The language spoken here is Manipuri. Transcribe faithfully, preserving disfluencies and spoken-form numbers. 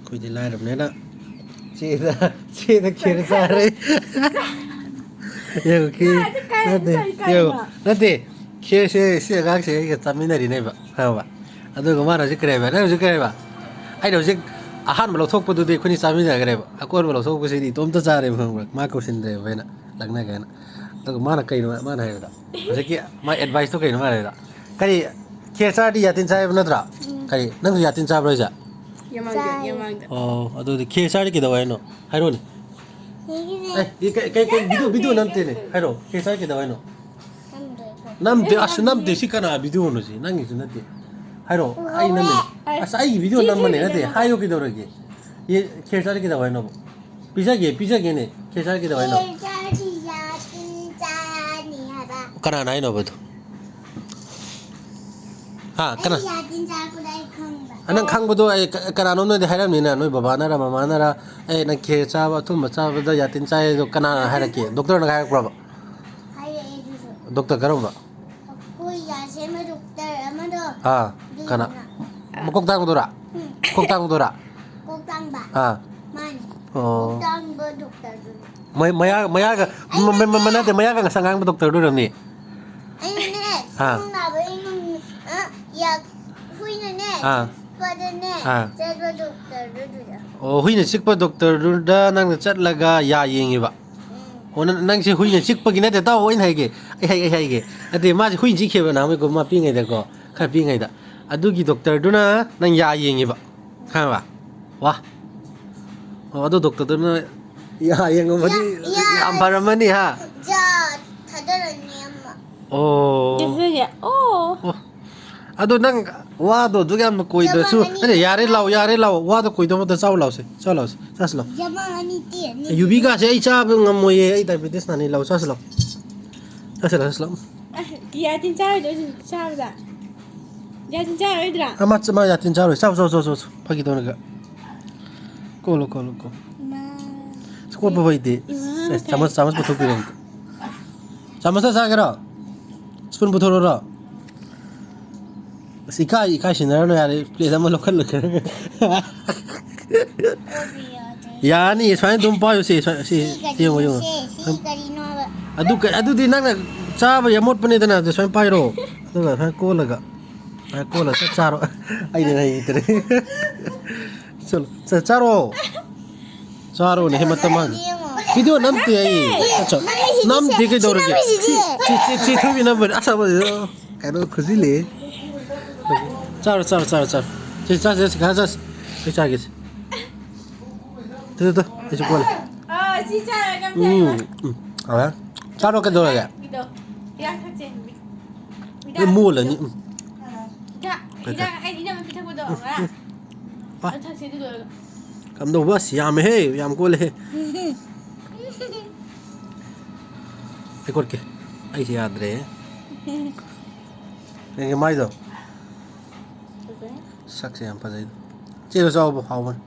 ꯑꯩꯈꯣꯏꯗꯤ ꯂꯥꯏꯔꯕꯅꯤꯅ ꯆꯦꯗ, ꯆꯦꯗ ꯈꯦꯔ ꯆꯥꯔꯦ꯫ ꯌꯦꯡꯉꯨ, ꯈꯦꯔ ꯀꯥꯏꯗ ꯀꯥꯏ ꯅꯠꯇꯦ, ꯀꯥꯏ ꯌꯦꯡꯉꯨ, ꯀꯥꯏꯅꯣ? ꯅꯠꯇꯦ, ꯈꯦꯔꯁꯦ ꯁꯤ ꯑꯉꯥꯡꯁꯦ ꯑꯩꯒ ꯆꯥꯃꯤꯟꯅꯔꯤꯅꯦꯕ, ꯈꯪꯉꯕ? ꯑꯗꯨꯒ ꯃꯥꯅ ꯍꯧꯖꯤꯛ ꯀꯔꯤ ꯍꯥꯏꯕ? ꯅꯪ ꯍꯧꯖꯤꯛ ꯀꯔꯤ ꯍꯥꯏꯕ? ꯑꯩꯅ ꯍꯧꯖꯤꯛ ꯑꯍꯥꯟꯕ ꯂꯧꯊꯣꯛꯄꯗꯨꯗꯤ ꯑꯩꯈꯣꯏꯅꯤ ꯆꯥꯃꯤꯟꯅꯈ꯭ꯔꯦꯕ꯫ ꯑꯀꯣꯟꯕ ꯂꯧꯊꯣꯛꯄꯁꯤꯗꯤ ꯏꯇꯣꯝꯇ ꯆꯥꯔꯦꯕ, ꯈꯪꯕ꯭ꯔꯥ? ꯃꯥ ꯀꯧꯁꯤꯟꯗ꯭ꯔꯦꯕ ꯑꯩꯅ, ꯂꯛꯅꯒꯦꯅ꯫ ꯑꯗꯨꯒ ꯃꯥꯅ ꯀꯩꯅꯣ ꯃꯥꯅ ꯍꯥꯏꯕꯗ? ꯍꯧꯖꯤꯛꯀꯤ ꯃꯥ ꯑꯦꯗꯚꯥꯏꯁꯇꯣ ꯀꯩꯅꯣ ꯃꯥꯅ ꯍꯥꯏꯕꯗ? ꯀꯔꯤ, ꯈꯦꯔ ꯆꯥꯔꯗꯤ ꯌꯥꯇꯤꯟ ꯆꯥꯏꯕ ꯅꯠꯇ꯭ꯔꯥ? ꯎꯝ꯫ ꯀꯔꯤ, ꯅꯪꯁꯨ ꯌꯥꯇꯤꯟ ꯆꯥꯕ꯭ꯔꯣ ꯍꯥꯏꯁꯦ? ꯌꯥꯃꯥꯡꯗ, ꯆꯥꯏ꯫ ꯌꯥꯃꯥꯡꯗ꯫ ꯑꯣ, ꯑꯗꯨꯗꯤ ꯈꯦꯔ ꯆꯥꯔꯗꯤ ꯀꯩꯗꯧ ꯍꯥꯏꯅꯣ? ꯍꯥꯏꯔꯣꯅꯦ꯫ ꯁꯤꯒꯤꯁꯦ ꯑꯦ, ꯀꯩ, ꯀꯩ, ꯀꯩ, ꯚꯤꯗꯤꯑꯣ, ꯚꯤꯗꯤꯑꯣ ꯅꯝꯇꯦꯅꯦ꯫ ꯍꯥꯏꯔꯣ, ꯈꯦꯔ ꯆꯥꯔꯗꯤ ꯀꯩꯗꯧ ꯍꯥꯏꯅꯣ? ꯅꯝꯗꯣꯏꯕ꯫ ꯅꯝꯗꯦ, ꯑꯁ, ꯅꯝꯗꯦ꯫ ꯁꯤ ꯀꯅꯥ ꯚꯤꯗꯤꯑꯣꯅꯣ ꯁꯤ? ꯅꯪꯒꯤꯁꯨ ꯅꯠꯇꯦ꯫ ꯍꯥꯏꯔꯣ, ꯑꯩ ꯅꯝꯃꯤꯅꯦ꯫ ꯑꯁ, ꯑꯩꯒꯤ ꯚꯤꯗꯤꯑꯣ ꯅꯝꯕꯅꯦ꯫ ꯅꯠꯇꯦ, ꯍꯥꯏꯌꯣ ꯀꯩꯗꯧꯔꯒꯦ? ꯌꯦ, ꯈꯦꯔ ꯆꯥꯔꯗꯤ ꯀꯩꯗꯧ ꯍꯥꯏꯅꯣꯕ? ꯄꯤꯖꯒꯦ, ꯄꯤꯖꯒꯦꯅꯦ꯫ ꯈꯦꯔ ꯆꯥꯔꯗꯤ ꯀꯩꯗꯧ ꯍꯥꯏꯅꯣ? ꯈꯦꯔ ꯆꯥꯔꯗꯤ ꯌꯥꯇꯤꯟ ꯆꯥꯔꯅꯤ ꯍꯥꯏꯕ꯫ ꯀꯅꯥꯅ ꯍꯥꯏꯅꯣꯕ ꯑꯗꯨ? ꯍꯥ, ꯀꯅꯥ? ꯑꯩ ꯌꯥꯇꯤꯟ ꯆꯥꯔꯛꯄꯗ ꯑꯩ ꯈꯪꯕ꯫ ꯑ, ꯅꯪ ꯈꯪꯕꯗꯣ ꯑꯩ ꯀ-, ꯀꯅꯥꯅꯣꯝꯅꯗꯤ ꯍꯥꯏꯔꯝꯅꯤꯅ, ꯅꯣꯏ ꯕꯕꯥꯅꯔ ꯃꯃꯥꯅꯔ, "ꯑꯦ, ꯅꯪ ꯈꯦꯔ ꯆꯥꯕ, ꯑꯊꯨꯝꯕ ꯆꯥꯕꯗ ꯌꯥꯇꯤꯟ ꯆꯥꯏ" ꯑꯗꯣ ꯀꯅꯥꯅ ꯍꯥꯏꯔꯛꯀꯦ? ꯗꯣꯛꯇꯔꯅꯒ ꯍꯥꯏꯔꯛꯄ꯭ꯔꯕ? ꯍꯥꯏꯔꯛꯑꯦ ꯑꯗꯨꯁꯨ꯫ ꯗꯣꯛꯇꯔ ꯀꯔꯝꯕ? ꯑꯩꯈꯣꯏ ꯌꯥ ꯁꯦꯝꯕ ꯗꯣꯛꯇꯔ ꯑꯃꯗꯣ꯫ ꯑꯥ, ꯑꯗꯨꯗꯨꯅ꯫ ꯀꯅꯥ? ꯃꯀꯣꯛ ꯇꯥꯡꯕꯗꯨꯔꯥ? ꯎꯝ꯫ ꯃꯀꯣꯛ ꯇꯥꯡꯕꯗꯨꯔꯥ? ꯀꯣꯛ ꯇꯥꯡꯕ꯫ ꯑꯥ꯫ ꯃꯥꯅꯦ꯫ ꯑꯣ꯫ ꯀꯣꯛ ꯇꯥꯡꯕ ꯗꯣꯛꯇꯔꯗꯨꯅꯤ꯫ ꯃꯩ-, ꯃꯌꯥ-, ꯃꯌꯥꯒ, ꯑꯩ ꯃ-, ꯃ-, ꯃ-, ꯅꯠꯇꯦ, ꯃꯌꯥꯒ ꯉꯁꯪ ꯉꯥꯡꯕ ꯗꯣꯛꯇꯔꯗꯨ ꯑꯣꯏꯔꯝꯅꯤ꯫ ꯑꯩꯅꯅꯦ, ꯑꯥ꯫ ꯈꯣꯡ ꯅꯥꯕꯒꯤ ꯅꯨꯡ-, ꯑ, ꯌꯥ-, ꯍꯨꯏꯅꯅꯦ, ꯑꯥ꯫ ꯆꯤꯛꯄꯗꯅꯦ, ꯑꯥ꯫ ꯆꯠꯄ ꯗꯣꯛꯇꯔꯗꯨꯗ꯫ ꯑꯣ, ꯍꯨꯏꯅ ꯆꯤꯛꯄ ꯗꯣꯛꯇꯔꯗꯨꯗ ꯅꯪꯅ ꯆꯠꯂꯒ ꯌꯥ ꯌꯦꯡꯉꯤꯕ? ꯎꯝ꯫ ꯑꯣ, ꯅꯪ, ꯅꯪꯁꯦ ꯍꯨꯏꯅ ꯆꯤꯛꯄꯒꯤ ꯅꯠꯇꯦ, ꯇꯥꯎ, ꯑꯩꯅ ꯍꯥꯏꯒꯦ꯫ ꯑꯩ ꯍꯥꯏꯒꯦ, ꯑꯩ ꯍꯥꯏꯒꯦ꯫ ꯅꯠꯇꯦ, ꯃꯥꯁꯦ ꯍꯨꯏꯅ ꯆꯤꯛꯈꯤꯕ ꯅꯍꯥꯟꯋꯥꯏꯀꯣ, ꯃꯥ ꯄꯤꯛꯏꯉꯩꯗꯀꯣ, ꯈꯔ ꯄꯤꯛꯏꯉꯩꯗ꯫ ꯑꯗꯨꯒꯤ ꯗꯣꯛꯇꯔꯗꯨꯅ ꯅꯪ ꯌꯥ ꯌꯦꯡꯉꯤꯕ, ꯈꯪꯉꯕ? ꯋꯥ꯫ ꯑꯣ, ꯑꯗꯨ ꯗꯣꯛꯇꯔꯗꯨꯅ ꯌꯥ ꯌꯦꯡꯉꯝꯃꯗꯤ ꯌꯥ, ꯌꯥ꯫ ꯌꯥꯝ ꯐꯔꯝꯃꯅꯤ, ꯍꯥ? ꯌꯥ ꯊꯥꯗꯔꯅꯤ ꯑꯃ꯫ ꯑꯣ꯫ ꯌꯥ ꯊꯥꯗꯔꯅꯤ? ꯑꯣ꯫ ꯑꯣ꯫ ꯑꯗꯣ ꯅꯪ ꯋꯥꯗꯣ ꯑꯗꯨꯛ ꯌꯥꯝꯅ ꯀꯣꯏꯗ꯭ꯔꯁꯨ, ꯌꯥꯝꯃꯅꯤ꯫ ꯅꯠꯇꯦ, ꯌꯥꯔꯦ ꯂꯥꯎ, ꯌꯥꯔꯦ ꯂꯥꯎ꯫ ꯋꯥꯗꯣ ꯀꯣꯏꯗꯕ ꯑꯝꯇ ꯆꯥꯎ ꯂꯥꯎꯁꯦ꯫ ꯆꯥꯎ ꯂꯥꯎꯁꯦ꯫ ꯆꯥꯁꯤ ꯂꯥꯎ꯫ ꯌꯥꯝꯃꯛꯑꯅꯤ ꯇꯦ, ꯑꯅꯤ꯫ ꯌꯨꯕꯤꯒꯥꯁꯦ ꯑꯩ ꯆꯥꯕ ꯉꯝꯃꯣꯏꯌꯦ꯫ ꯑꯩ ꯗꯥꯏꯕꯦꯇꯤꯁ ꯅꯥꯅꯤ꯫ ꯂꯥꯎ, ꯆꯥꯁꯤ ꯂꯥꯎ꯫ ꯆꯥꯁꯤ ꯂꯥꯎ, ꯆꯥꯁꯤ ꯂꯥꯎ꯫ ꯑꯁ, ꯌꯥꯇꯤꯟ ꯆꯥꯔꯣꯏꯗ꯭ꯔꯣ ꯁꯤ ꯆꯥꯕꯗ? ꯌꯥꯇꯤꯟ ꯆꯥꯔꯣꯏꯗ꯭ꯔꯥ? ꯑꯃ ꯆ-, ꯃꯥ ꯌꯥꯇꯤꯟ ꯆꯥꯔꯣꯏ꯫ ꯆꯥꯎ, ꯆꯥꯎ, ꯆꯥꯎ, ꯆꯥꯎ, ꯆꯥꯎ꯫ ꯐꯥꯒꯤ ꯇꯧꯔꯒ꯫ ꯀꯣꯠꯂꯣ, ꯀꯣꯠꯂꯣ, ꯀꯣꯠꯂꯣ꯫ ꯏꯃꯥ꯫ ꯀꯣꯠꯄ ꯍꯩꯇꯦ꯫ ꯏꯃꯥ, ꯑꯁ, ꯆꯥꯃꯁ, ꯀꯥꯏ-, ꯆꯥꯃꯁ ꯄꯨꯊꯣꯛꯄꯤꯔꯣ ꯑꯝꯇ꯫ ꯆꯥꯃꯁꯇ ꯆꯥꯒꯦꯔꯣ? ꯁ꯭ꯄꯨꯟ ꯄꯨꯊꯣꯔꯛꯎꯔꯣ? ꯑꯁ, ꯏꯀꯥꯏ, ꯏꯀꯥꯏ ꯁꯤꯟꯅꯔꯅꯨ ꯌꯥꯔꯦ꯫ ꯄ꯭ꯂꯦꯠ ꯑꯃ ꯂꯧꯈꯠꯂꯨ꯫ ꯌꯥꯅꯤ, ꯁꯨꯃꯥꯏꯅ ꯑꯗꯨꯝ ꯄꯥꯏꯌꯨ꯫ ꯁꯤ, ꯁꯤ, ꯁꯤ, ꯁꯤ ꯌꯦꯡꯉꯣ, ꯌꯦꯡꯉꯣ꯫ ꯁꯤ ꯀꯔꯤꯅꯣ ꯍꯥꯏꯕ? ꯑꯗꯨ ꯀ-, ꯑꯗꯨꯗꯤ ꯅꯪꯅ ꯆꯥꯕ ꯌꯥꯝꯃꯣꯠꯄꯅꯤꯗꯅ꯫ ꯑꯗꯨ ꯁꯨꯃꯥꯏꯅ ꯄꯥꯏꯔꯣ, ꯑꯗꯨꯒ ꯁꯨꯃꯥꯏꯅ ꯀꯣꯜꯂꯒ, ꯁꯨꯃꯥꯏꯅ ꯀꯣꯜꯂꯒ ꯆꯠ ꯆꯥꯔꯣ꯫ ꯑꯩꯅ ꯍꯩꯇ꯭ꯔꯦ꯫ ꯆꯠꯂꯣ, ꯆꯠ ꯆꯥꯔꯣ꯫ ꯆꯥꯔꯣꯅꯦ, ꯍꯦ, ꯃꯇꯝ ꯃꯥꯡ-, ꯌꯦꯡꯉꯣ꯫ ꯚꯤꯗꯤꯑꯣ ꯅꯝꯇꯦ ꯑꯩ꯫ ꯑꯠꯆꯥ, ꯅꯪꯒꯤꯁꯤꯗꯤ ꯅꯝꯗꯦ, ꯁꯤ-, ꯀꯩꯗꯧꯔꯒꯦ? ꯁꯤ ꯅꯝꯃꯤꯁꯤꯗꯤ꯫ ꯁꯤ, ꯁꯤ, ꯁꯤ ꯊꯣꯏꯕꯤ ꯅꯝꯕꯅꯦ꯫ ꯑꯁ, ꯑꯃ, ꯀꯩꯅꯣ ꯈꯨꯖꯤꯜꯂꯦ꯫ ꯆꯥꯔꯣ, ꯆꯥꯔꯣ, ꯆꯥꯔꯣ, ꯆꯥꯔꯣ꯫ ꯁꯤ ꯆꯥꯁꯦ, ꯁꯤ ꯈꯔ ꯆꯥꯁꯦ꯫ ꯑꯩ ꯆꯥꯒꯦꯁꯦ꯫ ꯇꯨ, ꯇꯨ, ꯇꯨ, ꯑꯩꯁꯨ ꯀꯣꯜꯂꯦ꯫ ꯑꯥ, ꯁꯤ ꯆꯥꯔꯒ ꯎꯝ, ꯎꯝ, ꯍꯥꯎꯔꯦ꯫ ꯆꯥꯔꯣ, ꯀꯩꯗꯧꯔꯒꯦ? ꯏꯗꯣ, ꯍꯤꯗꯥꯛ ꯊꯛꯁꯦ꯫ ꯍꯤꯗꯥꯛ ꯑꯩ ꯃꯣꯜꯂꯅꯤ꯫ ꯎꯝ꯫ ꯍꯤꯗꯥꯛ, ꯀꯩ ꯍꯤꯗꯥꯛ, ꯊꯛ-, ꯑꯩ ꯏꯅꯝꯃ ꯄꯤꯊꯛꯄꯗꯣ, ꯉꯔꯥꯡ꯫ ꯑ꯫ ꯑꯗꯨ ꯊꯛꯁꯦ, ꯑꯗꯨ ꯂꯣꯏꯔꯒ꯫ ꯀꯝꯗꯧꯕ? ꯑꯁ, ꯌꯥꯝꯃꯦꯍꯦ, ꯌꯥꯝ ꯀꯣꯜꯂꯦꯍꯦ꯫ ꯑꯩ ꯀꯣꯠꯀꯦ꯫ ꯑꯩꯁꯦ ꯌꯥꯗ꯭ꯔꯦ꯫ ꯌꯦꯡꯒꯦ ꯃꯥꯏꯗꯣ꯫ ꯐꯖꯩ꯫ ꯁꯛꯁꯦ ꯌꯥꯝ ꯐꯖꯩ꯫ ꯆꯦꯗꯣ ꯆꯥꯎꯕ ꯍꯥꯎꯕꯅꯤ꯫